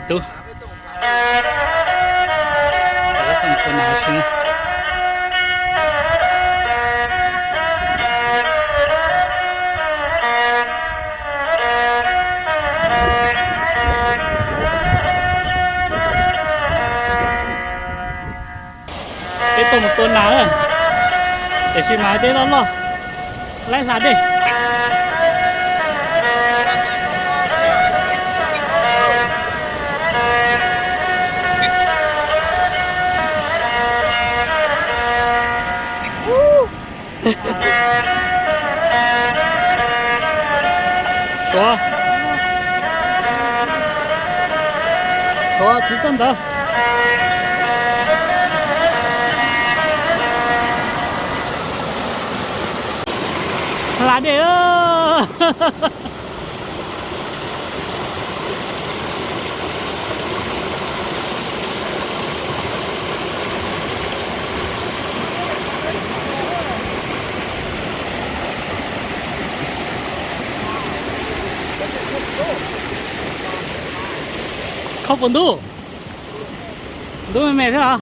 Tub, tua nas si na. Peb tuaj mus tua nas na, tiam sis mas dej loj loj, laib hla dej. Tshuav, tshuav txiv txoj ntawd. Hla dej. Khaub puas ntub? Ntub me me thiab los?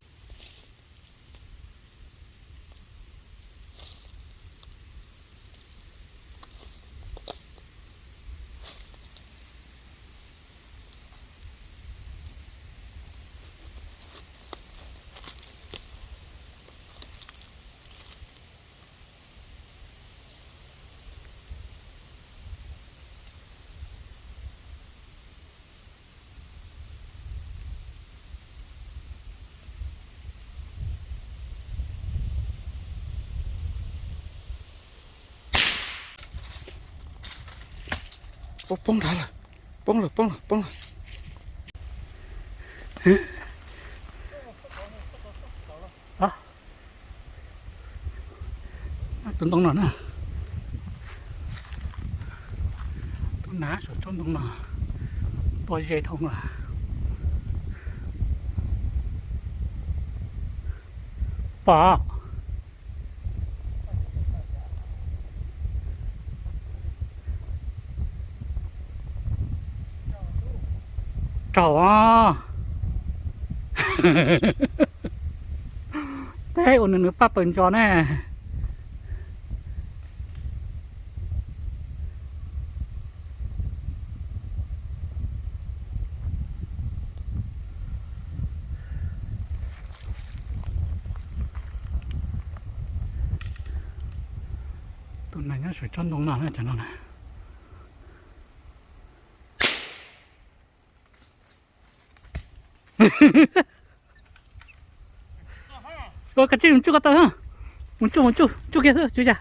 Poob nrad lawm, poob lawm, poob lawm, poob lawm. Tus ntoo no na, tus nas saum tsob ntoo no, tua ze dhau lawm. Pom. Raug. Teb ua nws nws paj paws ntso ne. Tus nas nyob saum tsob ntoo no na, cov no na. Ua, koj tsis mus tsuj ko taw, mus tsuj, mus tsuj, tsuj kiag xwb tsuj cas.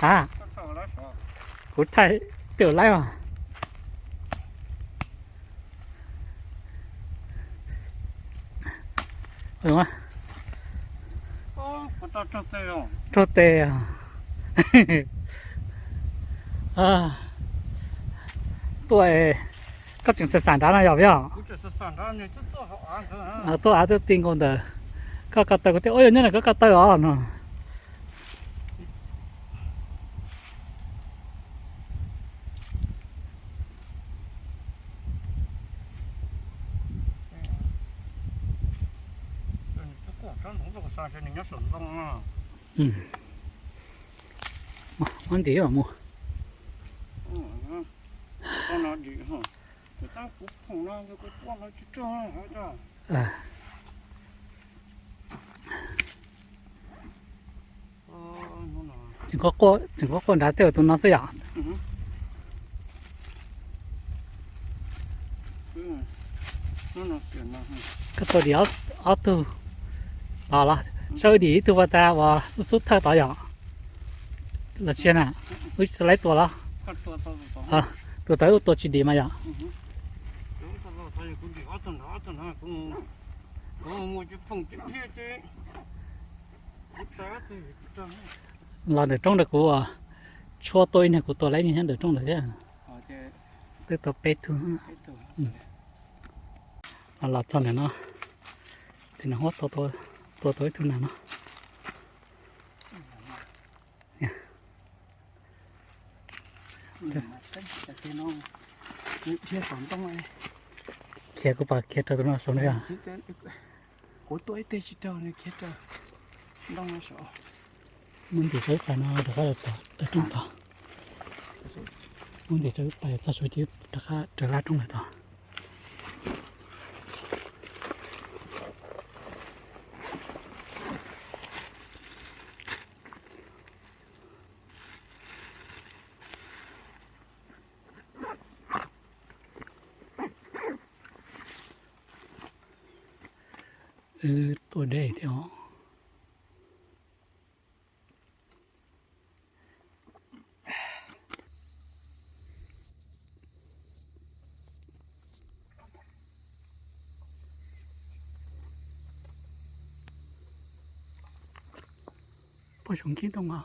A, kuv thaij tej laib mas. Raug tes. Tuaj, koj tseem xav xav nrad no yog vim? Tuaj av twb ti nkaus ntawd. Koj ko taw kuv tias ua yog nyob no koj ko taw os no. Muab ntim mus. Tseem quaj quaj nrad tej tus no xwb yom. Koj tua dim ob tug los, sawv dim ib tug pas tas uas xub xub thawj tod yom. Los tsis na, wb tsis tau laib tua los? Tus tawd wb tua tsis dim mas yom. Los ntawm roob ntawd kuv tshuab tua ib niag, kuv tua laib niag nyob ntawm roob ntawd thiab. Twb tau peb tug. Los txog ntawm no, txiv neej huab tua tau ib tug nas no. Khiav kuv pom khiav raws tus no saum no yog. Muab ntim rau ib pais no rov qab tawm roob tod. Muab ntim rau ib pais txog saud ces rov qab raws laj roob lawm tod. Wb tuaj deb thiab os. Poj saum nkib ntoo os.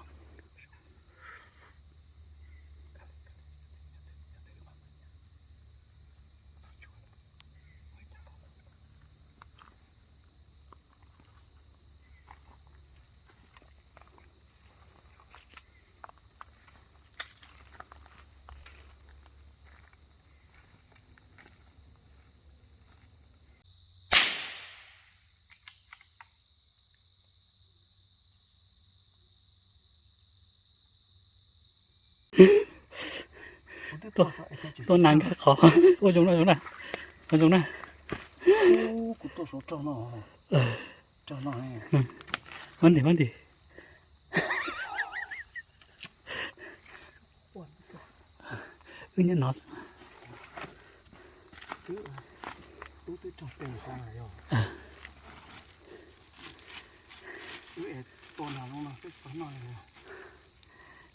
Tuaj nas nkag qhov. Ua zoo na, zoo na, ua zoo na. Muab ntim, muab ntim. Wb nyob no xwb.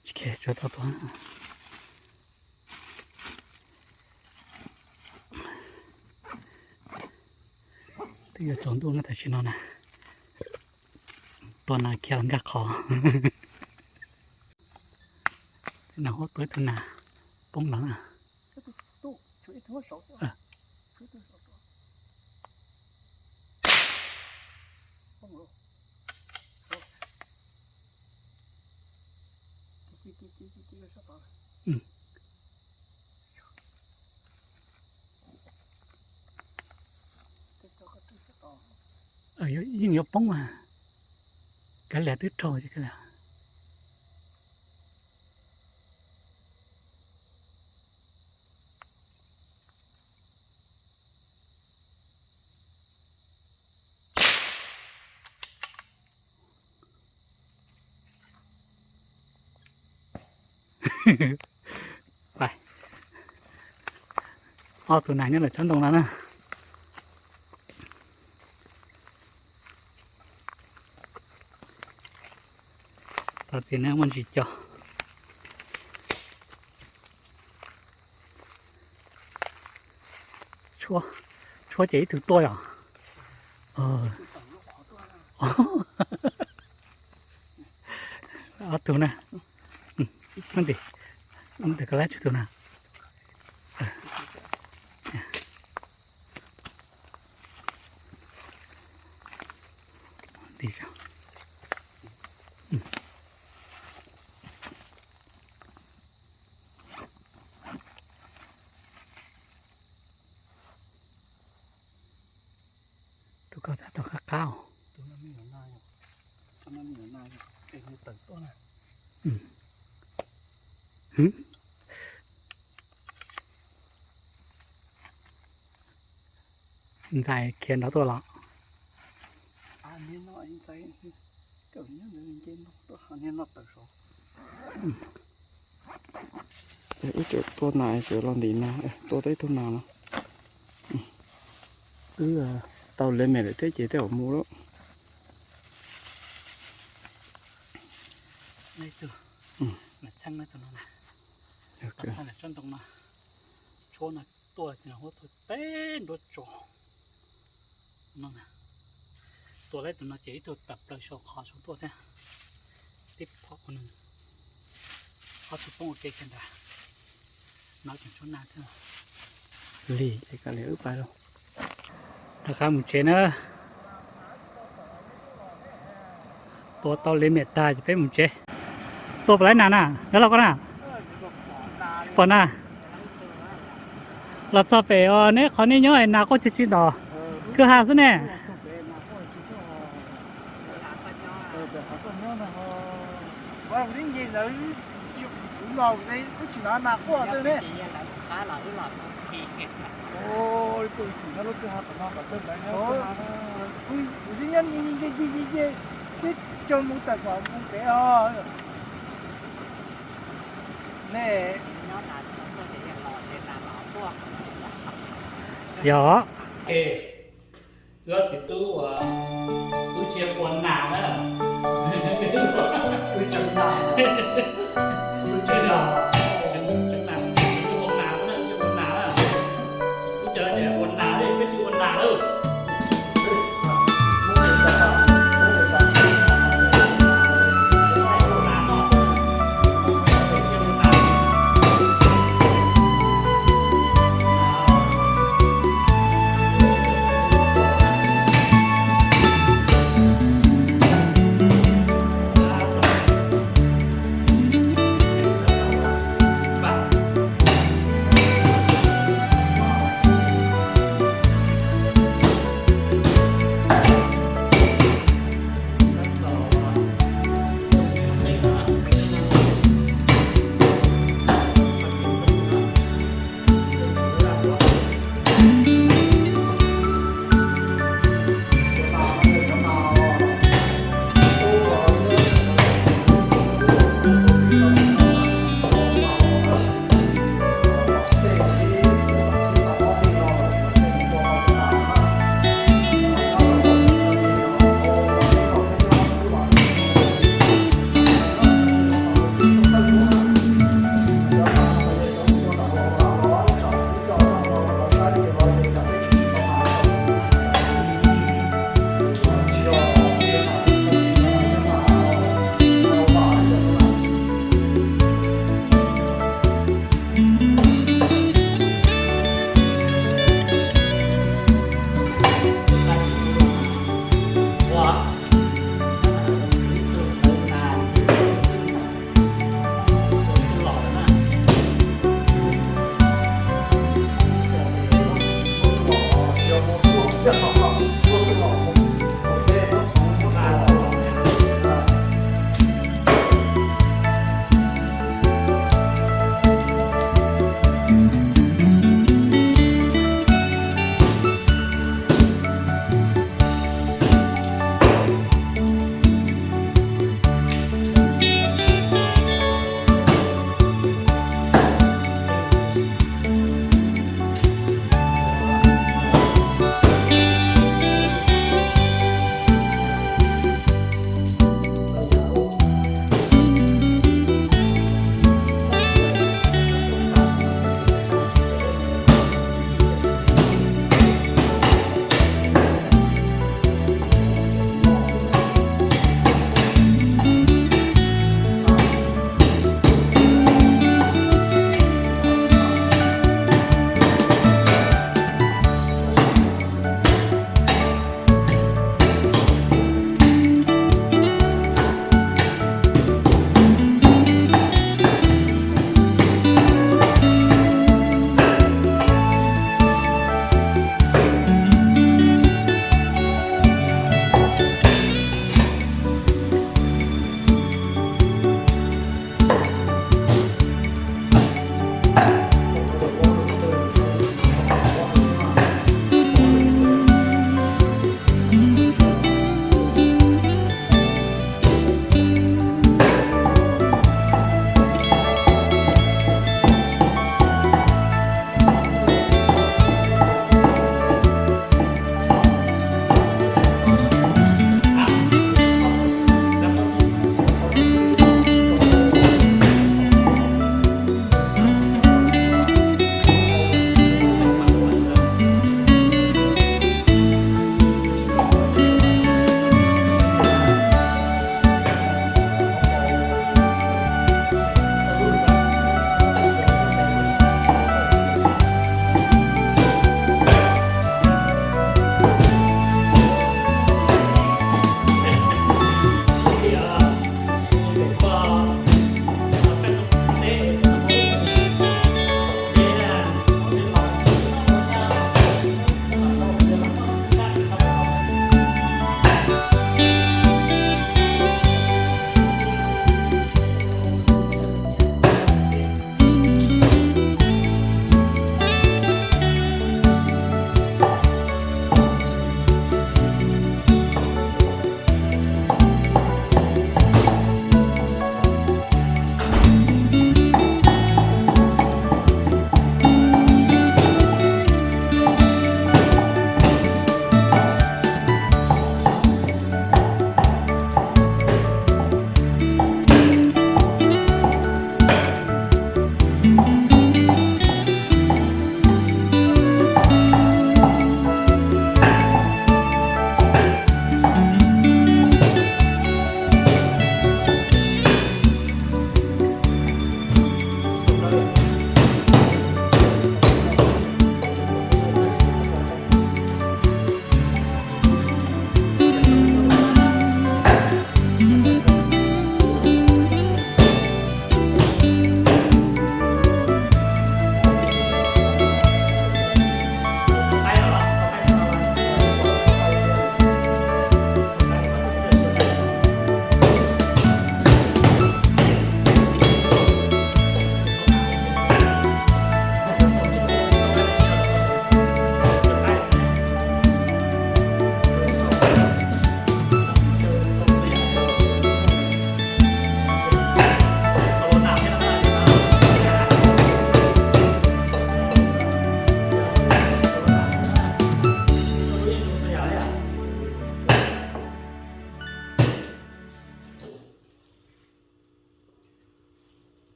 Tsis khiav, tsuav tau tua. Twb yuav tsaus ntuj no tam sim no na. Tua nas khiav los nkag qhov. Txiv nas huab tua ib tug nas poob los na. Yeej yuav poob mas. Kav liam twb raug ces kav liam. Ob tug nas nyob lawm tsob ntoo no na. Thov txim na muaj ntsis co. Tshuab ces ib tug tuaj yom. Ob tug na. Muab ntim, ntim koj lab tshuab tus na. Tus ko tab tom qab qab os. Ntxhais khiav nrov tuaj los. Wb tseem tua nas tseem los ntim nas, tua tau ib tug nas no. Wb tau lev mem lawm thiab ces tej zaum mus lawm. Tshuab no tuaj txiv nas huab tua teb nruab tso. Tua lawm tus no ces ib tug tawm plaws saum qhov saud tuaj thiab. Tib phob ua nws ob tug poob ua ke kiag nrad. No tseem tshuab nas thiab. Lig ces kav liam wb pais lauj. Rov qab mus tsev na. Tua tau lev mem tag ces peb mus tsev. Tua puas laib nas na, dab laug koj na? Pom na, los txog pem os, neb qhov nej nyob nas quaj tsis tsis ntom, kwj ha xwb ne. Yog, wb txiv tub uas, wb tsis ua nas na, wb tseem nas, wb tseem nas, wb tsis ua nas na, wb tsis ua nas na, wb cov tias ua nas, peb tsis ua nas lawm.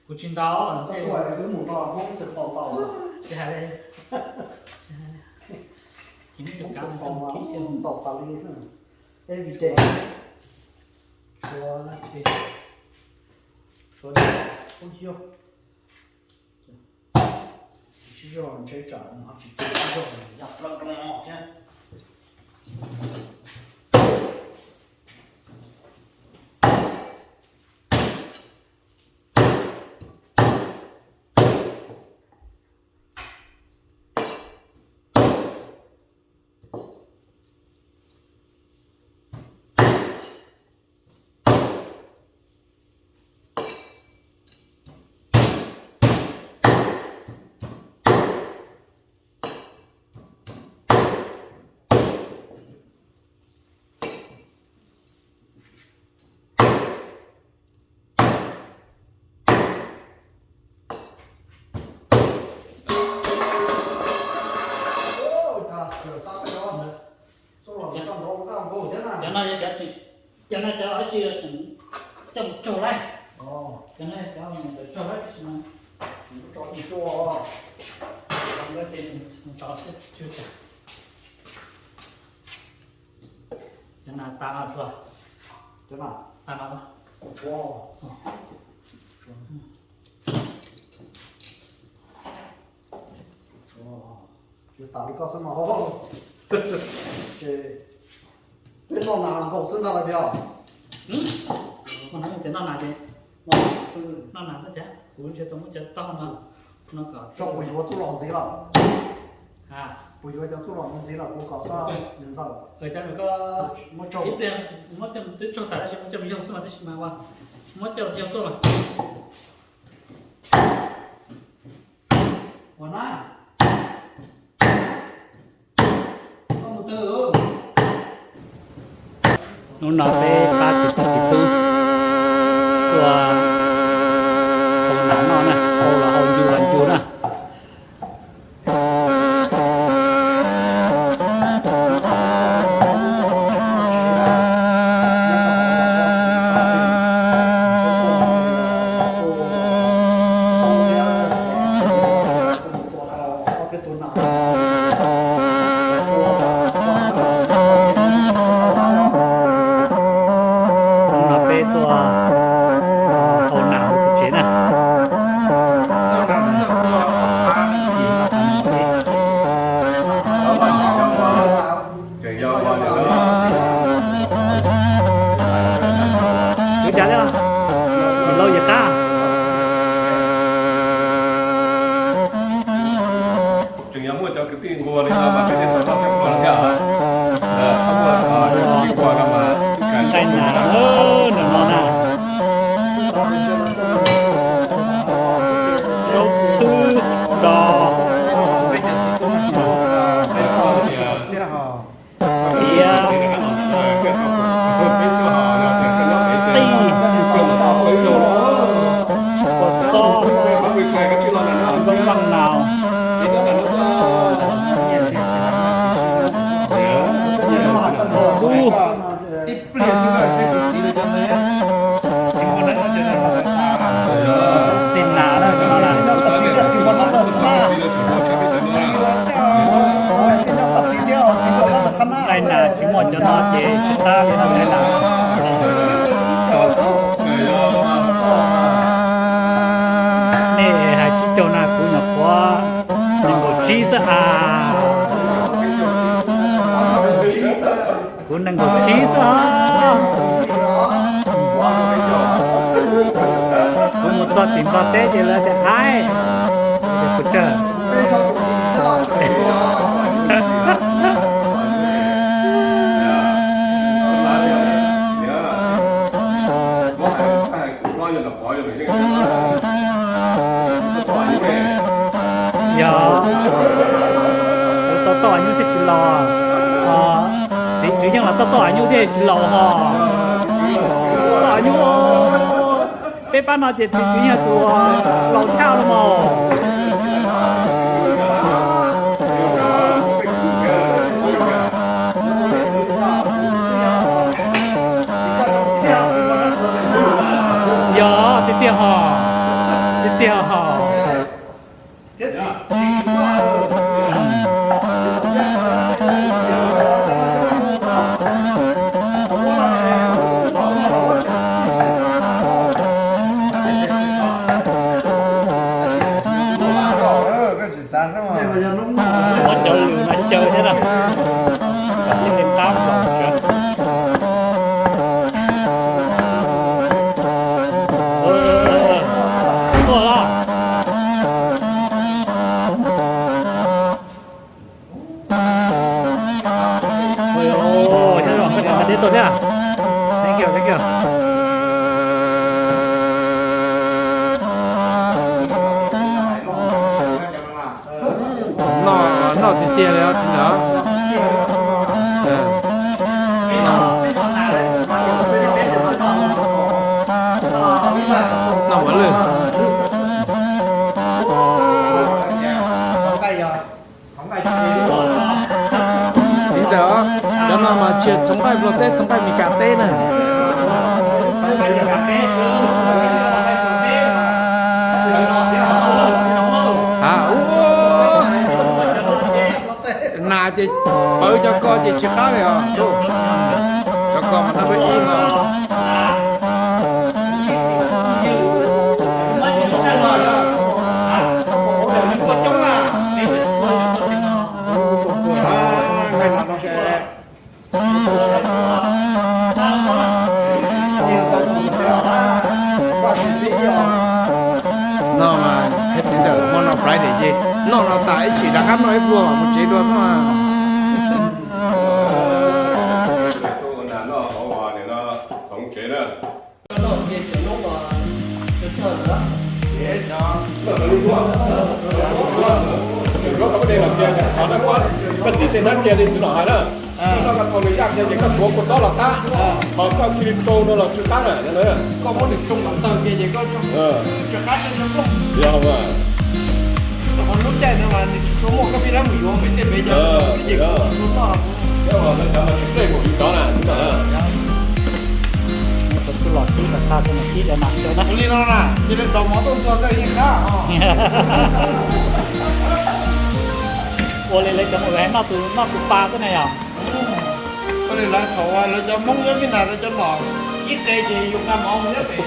Kuv tsis ntaus, tsis hais li, tsis hais li. Ces muab cov kav no coj mus kib xwb. Ntaus tas li, every day. Tshuav, tshuav, tsis sib zog ntshe tsam ho tsis tau sib zog ya plaws rau no thiab. Cov no yog cov, cov no cov tsis tseem coj mus tsaug laij. Cov no cov mus tsaug laij tab sis mas, cov no tas no tsuas, cov no tas no. Yuav tas li koj xwb mas. Ces peb noj nas nkaus xwb ntag lauj tiag. Noj nas ces, noj nas xwb tiag, kuv ntshe tau muab cov taub hau no, no kom, puas yuav txuj lom ntxiv lawm? Puas yuav cov txuj lom ntxiv lawm kuv kom koj nws ntxaws? Cov nws koj muab tsaug, ib pliag muab coj mus twb tsaug tas tab sis muab coj mus yog xwb mas tab sis mas ua, muab coj mus yog tuaj mas. Ua na. Hnub no peb pab tus tub txiv tub tuaj hau nas noj na, hau los hau ncu los ncu na. Hnub no peb tuaj hau nas hauv kuv tsev na. Tswv cas li, laus yam qab. Tseem yog muaj cov kwv tij nquag li no mas peb thiaj tau noj thiab ua thiab. Txhob muaj kwv tij nquag no mas ib tsam nqaij nas no na. Zaub txhwb los, piav, qij, kua txob, nplooj nplooj nas, dub. Txiv nas na, txiv nas na. Nqaij nas tsis muaj cov no ces tsis qab li no nqaij nas. Nej hais tsib caug na, kuv nyuam qhuav nees nkaum tsib xwb as. Kuv nees nkaum tsib xwb os. Kuv mus txog tim Nplog teb ces lawv tias aib, kuv tsawg. Yog, tau toj nyuj thiaj tsis laus. Txiv Tswv Yeej los toj toj nyuj thiaj tsis laus hos. Toj nyuj, peb pab no ces txiv Tswv Yeej tus laus tshaj los mas. Yog, Tiag tiag ho, tiag tiag ho. Muab cov lwm mas xyaw thiab na, kom thiaj li qab los tso. Tuaj los. Nyob zoo, sawv daws nqa deb tuaj thiab. Thank you, thank you. Noj, noj tiag tiag li os txiv ntxawm. Noj ua luaj. Txiv ntxawm, cov no mas tsis yog txhoov nqaij Nplog teb, txhoov nqaij Meskas teb na. A, ub, nas ces pawv cov ko ces tsis qab li os. Cov ko mas noj peb ib no. No mas txiv ntxawm hmo no Friday ces noj no tas ib chim rov qab noj ib pluag mus tsev dua xwb. Koj tib tej hnab cia li txiv nom hais na, koj noj ko thaum nws yaj cia ces koj tuav kua txob los qab, ho koj cia li rau no los tsw qab na. Koj muab nws tsoo kom tawg cia ces koj tsoo, tsw qab tsoo tsoo ploog. Yog mas, lub caij no mas nws tsis tshua muaj, koj pheej rov mus yuav pem tej pem cov ces kuv tsis tshua noj. Cov mas tsis plej npaum li cov na. Tus los txib kom tag, tus los txib cov nas li no na, cia li rau mov tuaj ntxuag koj yeej qab. Ua li lawv cov mus noj tus, noj tus pa xwb na yog. Ua li lawv thaum lawv cov Hmoob nyob Vib Nais lawv cov nom ib qe ces yus nqa mov mus nyob pem.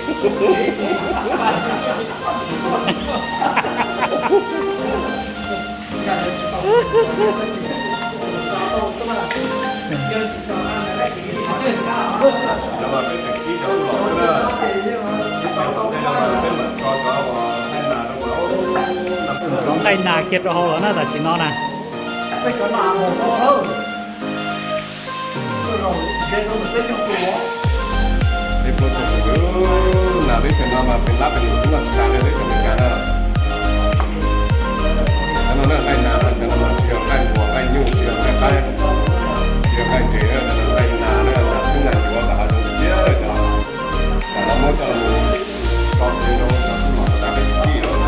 Cov nqaij nas kiag rau hauv los na tam sim no na. Peb puab tug nas teb chaws no mas pem lab pem lus xwb no tsis tas li teb chaws Amelikas na. Cov no na nqaij nas no, cov no mas tsis yog nqaij npua nqaij nyuj, tsis yog nqaij qaib, tsis yog nqaij ntses na, cov no nqaij nas na, nas xwb nas yuav tas hav zoov tiag tiag. Tam no muab coj los tso kev rau cov tub mom tas peb tij lawm.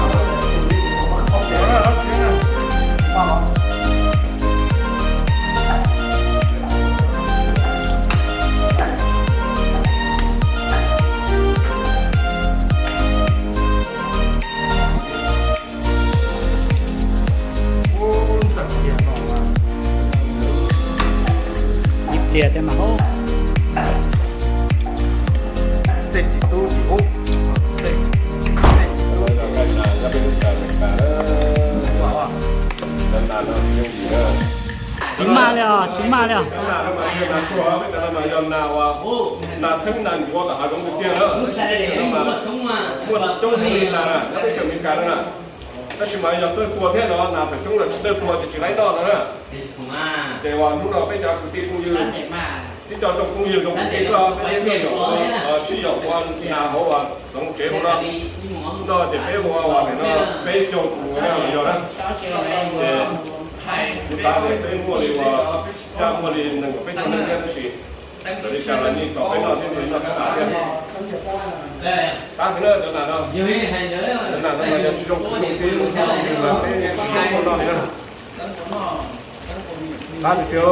Ib pliag thiab mas hauv. Tej txiv tub txiv ub, tej txiv tub, tsis maj li os, tsis maj li os. Yog nas uas nas txheeb nas ncuav kom hav zoov tiag tiag na, muaj coob heev li nas na, nyob teb chaws Amelikas no na. Tab sis mas yog txawj tua thiab no nas txawm coob los tsis txawj tua ces tsis laib noj no na. Ces uas hnub no peb cov kwv tij phooj ywg, tib co rooj phooj ywg zoo phooj ywg xwb, peb peb nyuam sib yaum ua nas hauv uas txoov tsev hauv no. Noj ces peb ua uas nim no peb caug tus na los yog na. Ces kuv xav tias peb muaj li uas, caj muaj li nees nkaum peb caug neeg thiab tab sis txawm li cas los yeej txom peb noj thiab, noj tsis tas thiab. Qab heev na cov nas no, cov nas no mas yog tsis zoo kwv zoo tij, peb tsis zoo muaj noj li na. Qab tiag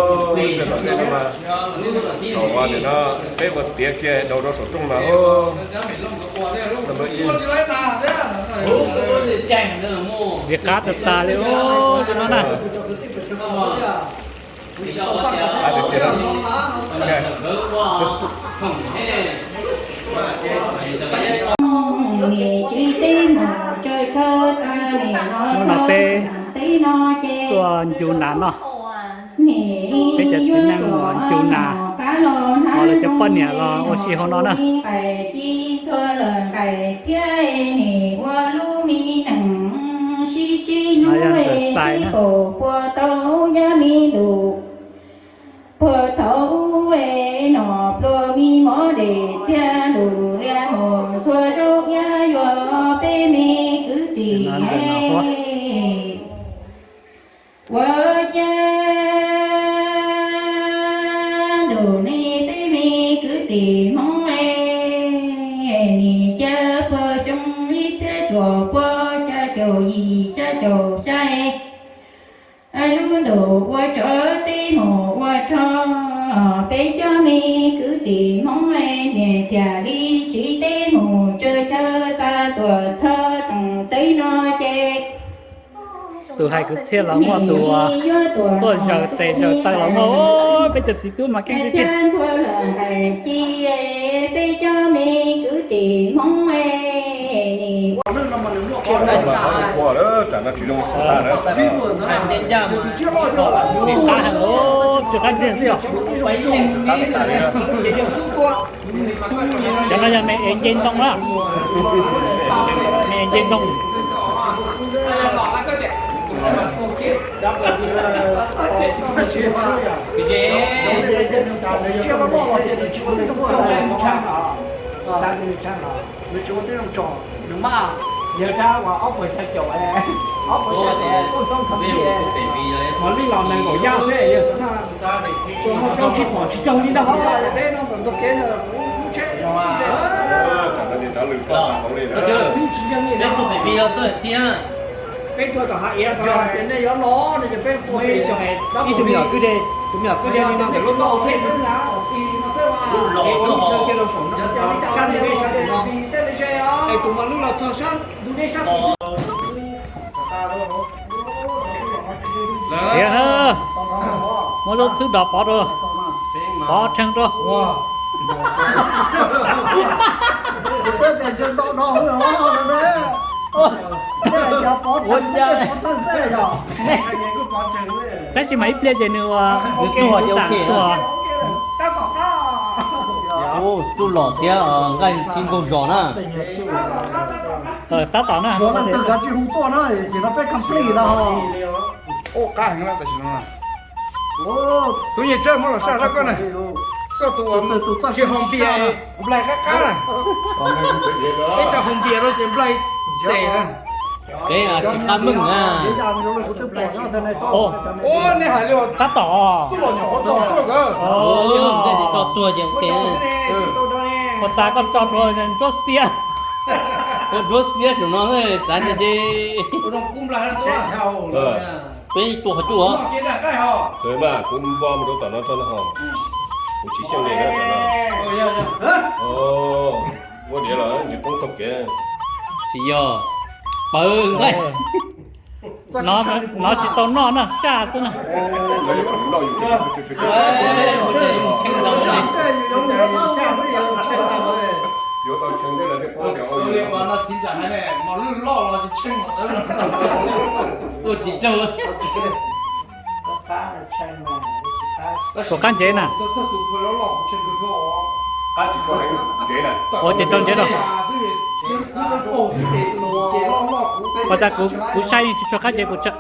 tiag, peb ua tiav kiag daus rau saum rooj mas, no mas ib Li qab tas tas li tus no na. Hnub no peb tuaj ncu nas noj, peb cov txiv neej los ncu nas, ho lawv cov poj niam los ua si hauv no na. No yog ntxawm xais na. Puag thaum ub es nom pluag me mov dej txiag lus lias mus txhua zaub iab yuav peb me kwv tij ua cas ntuj ne peb me kwv tij Hmoob es nim cas puag xyoo ib txhiab cuaj pua xya caum yim xya caum xya es lub ntuj ua tsov teb mus ua rog peb cov me kwv tij Hmoob es niam thiaj li tsis teb mus tsawg chaw tag tuaj txog rooj teb no ces tus hais kwv txhiaj los muaj, tus tuaj zaws tes zaws taw los muaj. Peb cov txiv tub mas keej tiag tiag. Peb cov me kwv tij Hmoob Tsis qab heev, tsis qab ntxiag xwb yog. Cov no yog me es nce ntoo na, me es nce ntoo. Nws tsis ua tej zoo tso, nws mas yog rab uas ob puas xya caum, ob puas xya caum kuj xoob khov ntij, mos lwj los nees nkaum yaj xwb, yog xav noj tua muaj plaub tsib pom tsis raug li ntag. Peb tua tom hav iav, ib tug me nyuam kwj deg, tus me nyuam kwj deg li no ntawm lub no thiab. Es tus mos lwj los txog sab ntug dej sab tid xwb. Tiag, muab zaub txhwb dos pov rau, pov rhees rau. Tab sis mas ib pliag ces nws ua, nws tuag ces ua ke tuag. Txuj lom thiab nqaij tsis nkaug zos na. Tab tom na. Qab heev tam sim no. Tub Nyiaj Tsawb muab los saj sab koj na. Koj tus tsis haus npias, nplaig qab qab na. Peb cov haus npias rau ces nplaig xes na. Peb tsis qab meej na. Ua nej hais li tab tom. Xub los nyuam qhuav txog xwb kawg. Ua tas koj tso rau ntsuab xiab. Ua ntsuab xiab saum no xav tias ces peb tua qhov cub os. Txawm mas kuv npo mus rau tom no tso no ho. Kuv tsis xyeej li na. Muab diav los ntsis poob taug kev. Tsis yog, pawv nqaij. No tsis tau noj na, saj xwb na. Ua tsis raug. Tus qab ntsev na. Ua ces raug ntsev rau. Ua tas kuv saib yeej tsis tshua qab ntsev kuv tsa.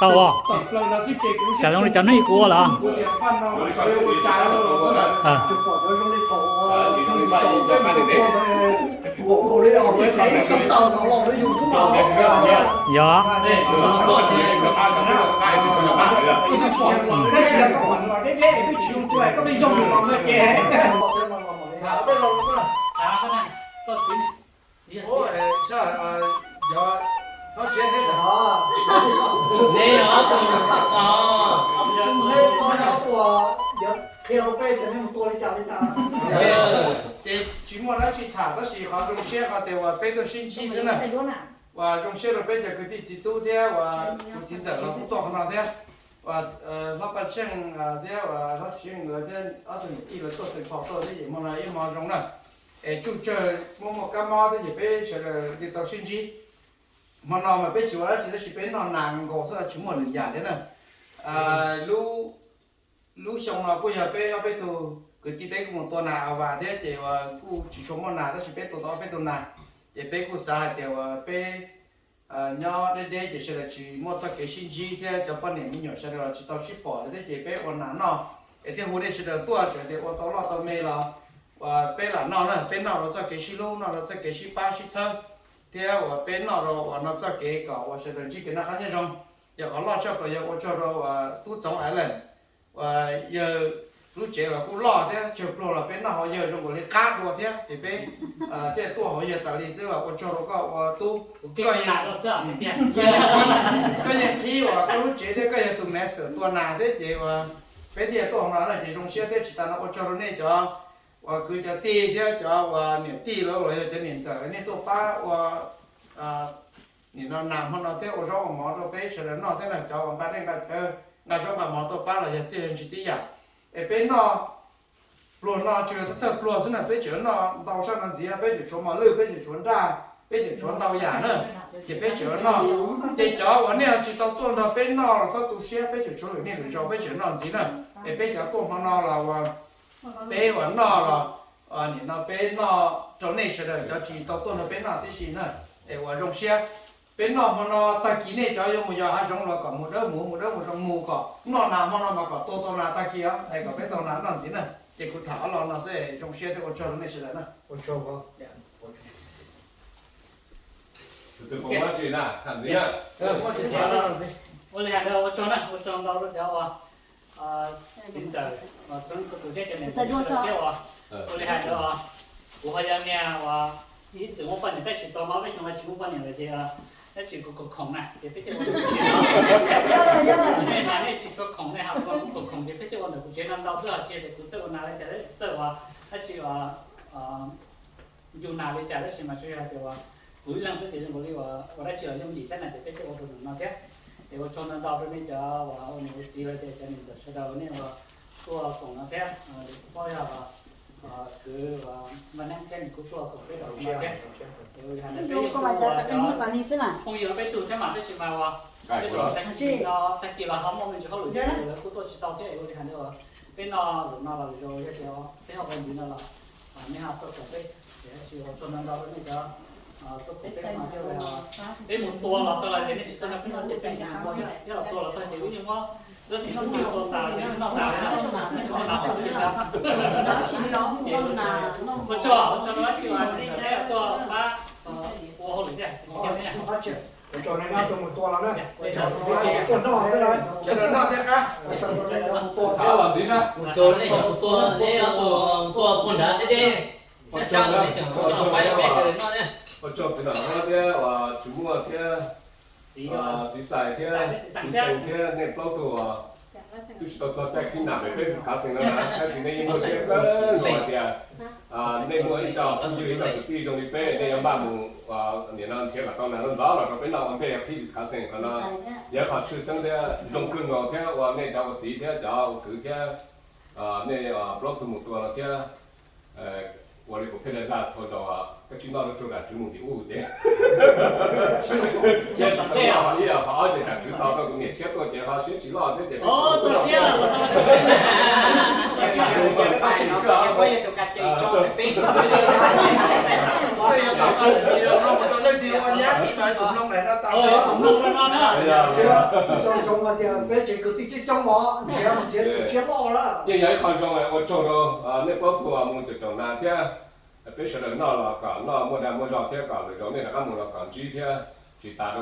Tau os. Tsam zoo li cov hnub ib kuv ua lawm. Yog. Ces tsis muaj dab tsi tham. Tab sis qhov zoo siab qhov tias uas peb tuaj sib ntsib xwb na. Uas zoo siab rau peb cov kwv tij txiv tub thiab uas kuv txiv ntxawm los kuj tuaj qhov no thiab. Uas hlob Paj Tsheej thiab uas hlob Tsis Yeej nkawd thiab ob tug niam tij lawv tuaj xeem phom tuaj thiab ces hmo no ib hmo zoo na. Es tsuj tsawg muaj muaj kab mob thiab ces peb sawv daws li tau sib ntsib. Hmo no mas peb tsis ua dab tsi tab sis peb noj nas nkaus xwb tsis muaj lwm yam thiab na. Lub xyoo no kuj yog peb ob peb tug kwv tij peb kuj mus tua nas a vas thiab ces uas kuj tsis tshua muaj nas tab sis peb tua tau ob peb tug nas. Ces peb kuj xav hais tias uas peb nyob deb deb ces sawv daws tsis muaj txoj kev sib ntsib thiab cov poj niam me nyuam sawv daws los tsis tau sib pom li thiab ces peb ua nas noj es thiaj hu nej sawv daws tuaj tseem tias ua tau loj tau me los uas peb lam noj na, peb noj rau txoj kev sib hlub, noj rau txoj kev sib pab sib txhawb thiab uas peb noj rau uas no txoj kev kom uas sawv daws ntsib kev noj qab nyob zoo. Yog qhov loj tshaj plaws yog ua tsaug rau uas tub Txoov Island uas yawg lub tsev los kuj loj thiab tsawg pluag los peb noj hauv yawg zoo nkaus li qab dua thiab ces peb thiaj tuaj hauv yawg tas li xwb los ua tsaug rau koj ua tub. Koj yeej qhib uas koj lub tsev thiab koj yog tus me xwm tua nas thiab ces uas peb thiaj tuaj hauv no na ces zoo siab thiab tsis tas no ua tsaug rau nej cov uas kwv cov tij thiab cov uas niam tij los los yog cov niam ntxawm nej tuaj pab ua nim no nas hmo no thiab ua zaub ua mov rau peb sawv daws noj thiab na cov uas nqa dej nqa cawv nqa zaub nqa mov tuaj pab los yog txij yog ntsis tib yam. Es peb noj pluag no tsuas yog thawj pluag xwb na peb tseem noj ntau sab no ntxiv peb tseem tshuav mos lwj peb tseem tshuav nraj peb tseem tshuav ntau yam na. Ces peb tseem noj ces cov uas nej tsis tau tuaj nrog peb noj los txhob tu siab peb tseem tshuav lwm niaj lwm zaus peb tseem noj ntxiv na. Es peb cov tuaj hmo no los uas peb uas noj los nim no peb noj rau nej sawv daws cov tsis tau tuaj nrog peb noj tib si na. Es uas zoo siab peb noj hmo no tag kis nej cov yuav mus yos hav zoov los kom mus dawb mus mus dawb mus zoo mus kom noj nas hmo no mas kom tua tau nas tag kis os es kom peb tau nas noj ntxiv na. Ces kuv tham ob lo no xwb zoo siab thiab ua tsaug rau nej sawv daws na. Ua li hais ntawd ua tsaug na ua tsaug ntau rau cov uas txiv ntxawm uas txhua tus thiab cov niam txiv thiab uas ua li hais ntawd os. Kuv ho yog niag uas ib txwm muaj poj niam tab sis tau ob peb xyoo no tsis muaj poj niam lawm ces tab sis kuv khoom khoom na ces peb thiaj ua ntawm kuv tsev no. Nej mas nej tsis tshua khoom nej ho khoom khoom ces peb thiaj ua ntawm kuv tsev no ntau xwb os tsis yog tias kuv txawj ua nas li cas txawj ua dab tsi ncu nas li cas tab sis mas tsuas yog hais tias uas kuv ib leeg xwb ces zoo nkaus li uas ua dab tsi los yooj yim thiab na ces peb thiaj ua rau ntawm no thiab. Ces ua tsaug ntau ntau rau nej cov uas ua niam ua txiv los tias cov niam ntxawm sawv daws nej uas tuaj koom no thiab. Lwm tus paub yog kwv Vaj Neeb thiab nws kuj tuaj koom peb los no thiab. Ces ua li hais ntawd peb yeej ua cov phooj ywg peb tug thiab mas tab sis mas uas tej zaum tag kis los ho muaj me ntsis hauj lwm thiab lawv kuj tuaj tsis tau thiab es ua li hais ntawd peb noj zaum no los zaum yog tias peb ho ua ntxiv no los nej ho tuaj koom peb. Ces ua tsaug ntau ntau rau nej cov tuaj koom peb no thiab. Peb mus tua los txog los ces nej tsis tuaj nrog peb noj ces peb mus tua thiab los tua los txog ces wb yeej muab lub txiv tub tua tas ces noj tas li na. Ua tsaug, ua tsaug rau dab tsi uas peb tuaj pab ua hauj lwm thiab. Ua tsaug nej nyob tuaj mus tua los na. Tuaj noj xwb na. Ua tsaug rau nej cov mus tua thiab los ntxiv na. Ua tsaug nej cov mus tua, nej ob tug mus tua puag nrad deb deb. Sab sab nej tseem ua faib peb sawv daws noj thiab. Ua tsaug txiv Nom Huab thiab uas Tsis Muaj thiab txiv Xais thiab txiv Xees thiab nej plaub tug uas twb tsis tau txog caij khib nas pem peb Wisconsin no na tab sis nej yeej muaj siab kawg nkaus hais tias nej muaj ib co phooj ywg ib co kwv tij zoo li peb nej yuav npaj mus nim no nrhiav kom tau nas ntxov los rau peb noj ua ntej qhib Wisconsin qhov no. Yog qhov tshwj xeeb thiab zoo kawg nkaus thiab ua nej cov ua txiv thiab cov ua kwv thiab nej plaub tug mus tua no thiab. Ua li kuv pheej dag txhua zaus, koj tsis noj lub rau dam tswv mus tim ub ces siab tsis tau loj, ib yam qhov ob ces dam tswv tau rau tus niam tshiab tuaj ces ho siab tsis loj thiab ces Yeej yog ib qho zoo ua tsaug rau nej plaub tug mus caum caum nas thiab peb sawv daws noj los kom noj muaj dag muaj zog thiab kom lwm zaus nej rov qab mus los kom ntsib thiab tsis tas,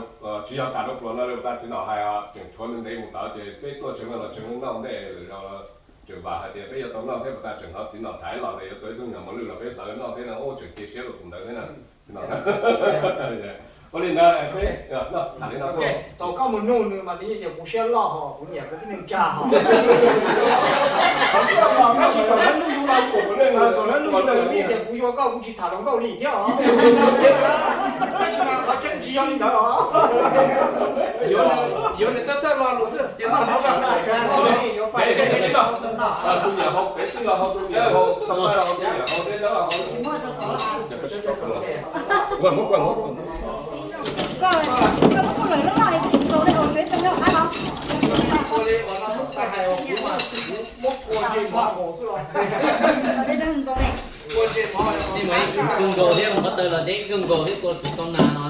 tsis yog tas rau pluas no li tas txiv Nom hais tseem tshuav ntev mus tod ces peb tuaj tsev no los tsev no noj ntej lwm zaus tseem vam hais tias peb yuav tau noj thiab puas tas tseem hnov txiv Nom thaiv los yuav tua ib tug nyuam mos lwj los peb hlawv noj thiab no ua tseem cia siab rau tus ntawd thiab na. Ua li ntawd peb tham li no xwb. Thaum koj mus nug nws mas nws yeej tias kuv siab loj hos kuv nyiam kuv tib neeg tsa hos. Tab sis thaum koj nug yus los Thaum lawv nug li ntawd, kuv yuav koj kuv tsis tham hluas nkauj li thiab os. Tab sis mas qhov tseeb tsis yog li ntawd os. Yuav nws thawj thawj lo lus xwb ces noj mov. Kawg nkaus thiab, muab taw los deb kawg nkaus thiab, tua tus tau nas no.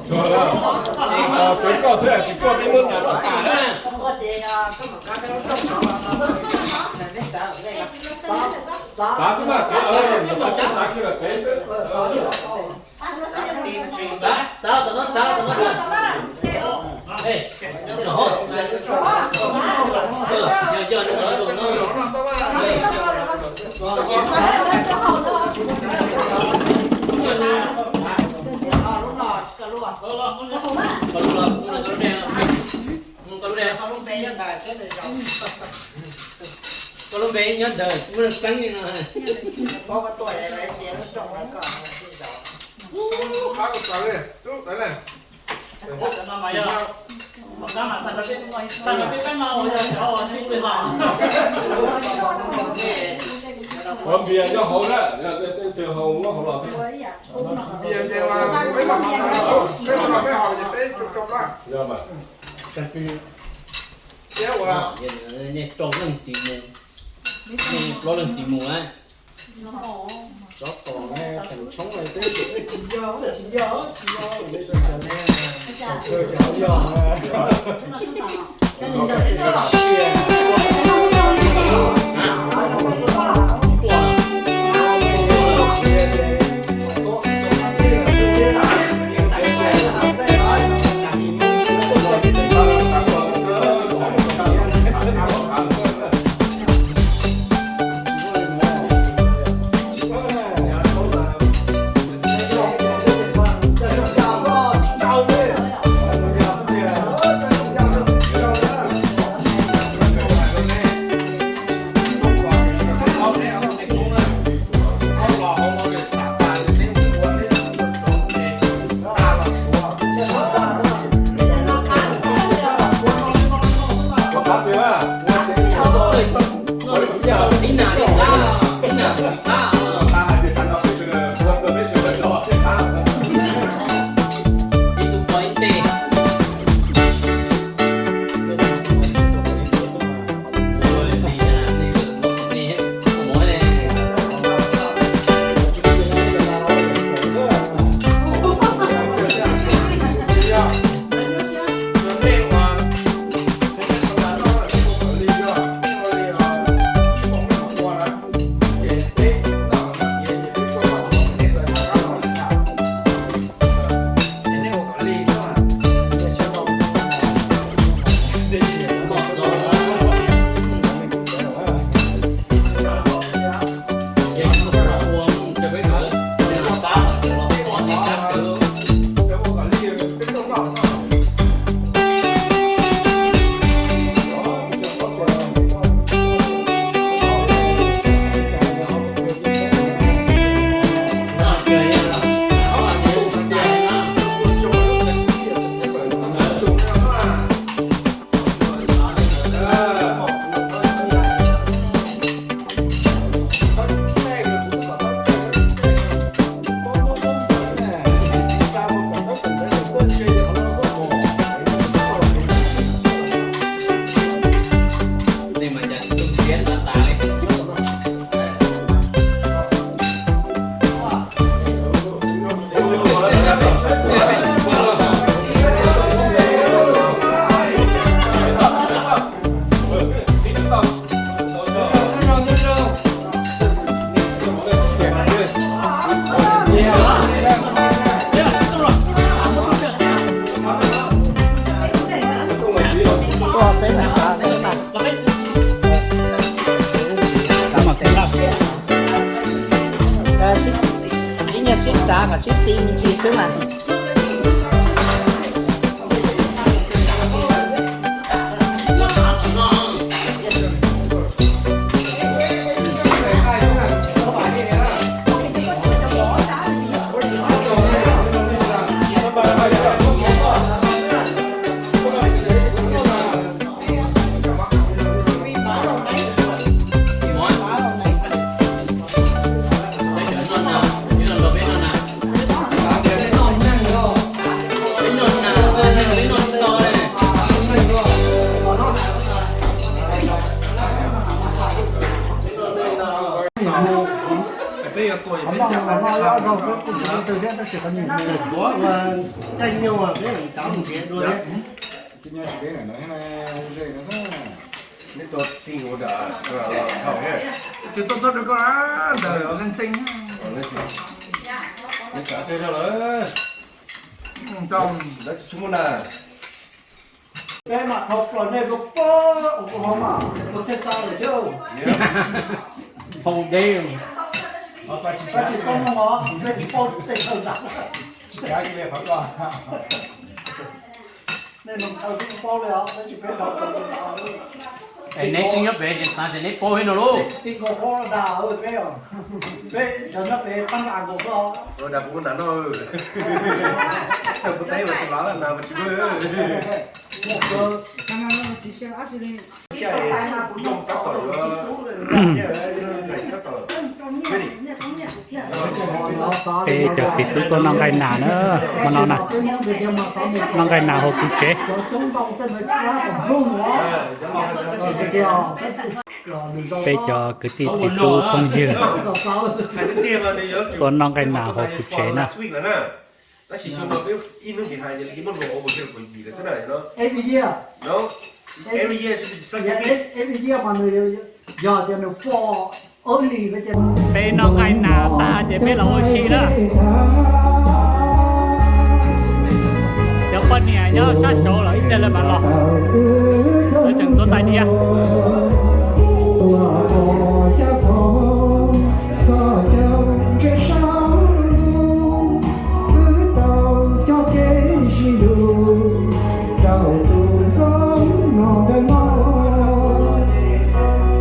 Tsuav koj xwb, tsis tuaj peb muab nas tso tas na. Txav xwb mas, txav, txav kiag lawm peb xwb. Txav, txav tom no, txav tom no. Yog, yog, koj lub npe nyob ntawd, muaj leej txeeb li no. Qhov npias nyob hauv na, tej tseem hauv muab hauv los. Npias ces peb no peb haus ces peb tsoo tsoo na. Yog mas. Rau leej tsis mus, rau leej tsis mus na. Tsov tom ne, teem tshoob ne, teb tsis yog, tsis yog, tsis yog, tsis yog. Ib nyuag sib txav kom sib ti me ntsis xwb mas. Noj no ib zaug xwb kuj tsis leej twg thiab tab sis qhov nyuam. Caij nyoog peb mus tau mus kev dua. Tsis tuaj txog rau koj ntawm leej xeeb. Peb mam thau plaws nej rau pab ua hauv mas ua tej xa lawm thiab. Hau deb. Tab sis koj mloog os, peb tsis paub tej chaw ntawd. Nej mloog chaw twb tsis paub li os, tab sis peb nrog rau. Es neb twb nyob pem ces xav tias neb paub li no lauj. Tij nkaus qhov dag peb, peb cov nyob pem qab nram nkaus xwb. Dag kuv nram no, kuv teb ua tsis lav na mas tsis. Peb cov txiv tub tuaj noj nqaij nas na, hmo no na, noj nqaij nas hauv kuv tsev. Peb cov kwv tij txiv tub phooj ywg tuaj noj nqaij nas hauv kuv tsev na. Peb noj nqaij nas tag ces peb los ua si na. Cov poj niam nyob sab saud los ib pliag lawv mam los, lawv tseem ntxuav tais diav. Rau tus ntxoov no ntawm no,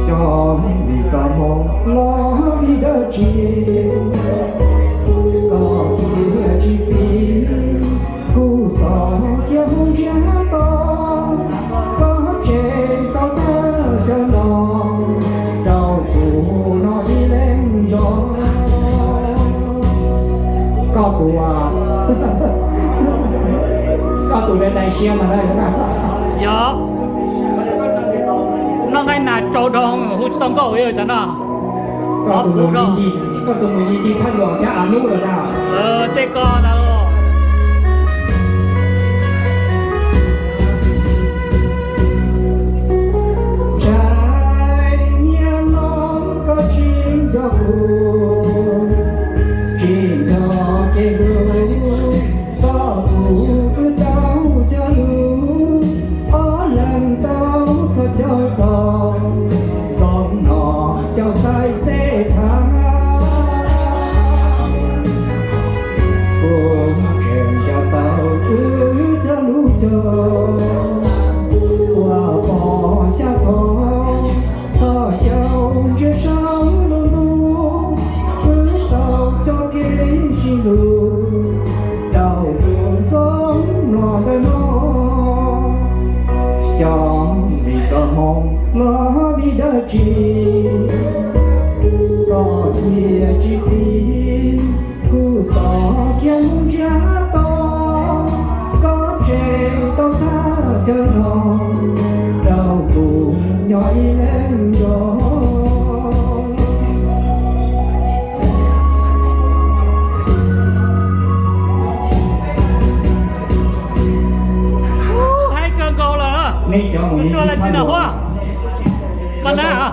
xyov vim txoj hmoo los vim dab tsi, koj thiaj tsis fiv kuv xov kiag mus ntsiag to, koj tseg tau thaj chaw no rau kuv noj ib leeg zog. Koj tus, koj tus dais siab mas na. Yog, noj nqaij nas tsaus dhau hu tsis tau nkauj yog tsam no. Koj tus mus yig thaj luam thiab av nub lawm na. Tej ko na. Tsis nco kuv, tsis nco kev hlub, koj kuv wb tau cog lus, ob leeg tau txhos caug tau, txog no caum xais xeb thab. Kuv tseem nco tau wb cog lus cog, ua pom xya pom, txhos caug ntsia saum lub ntuj, wb tau cog kev sib ntsib, rau tus ntxoov no ntawm no. Xyov vim txoj hmoo los vim dab tsi, koj thiaj tsis fiv kuv xov kiag mus ntsiag to, koj tseg tau thaj chaw no rau kuv nyob ib leeg zog. Haib kawg nkaus lawm. Kuv tsuag lawm tsis nram huab. Koj nab.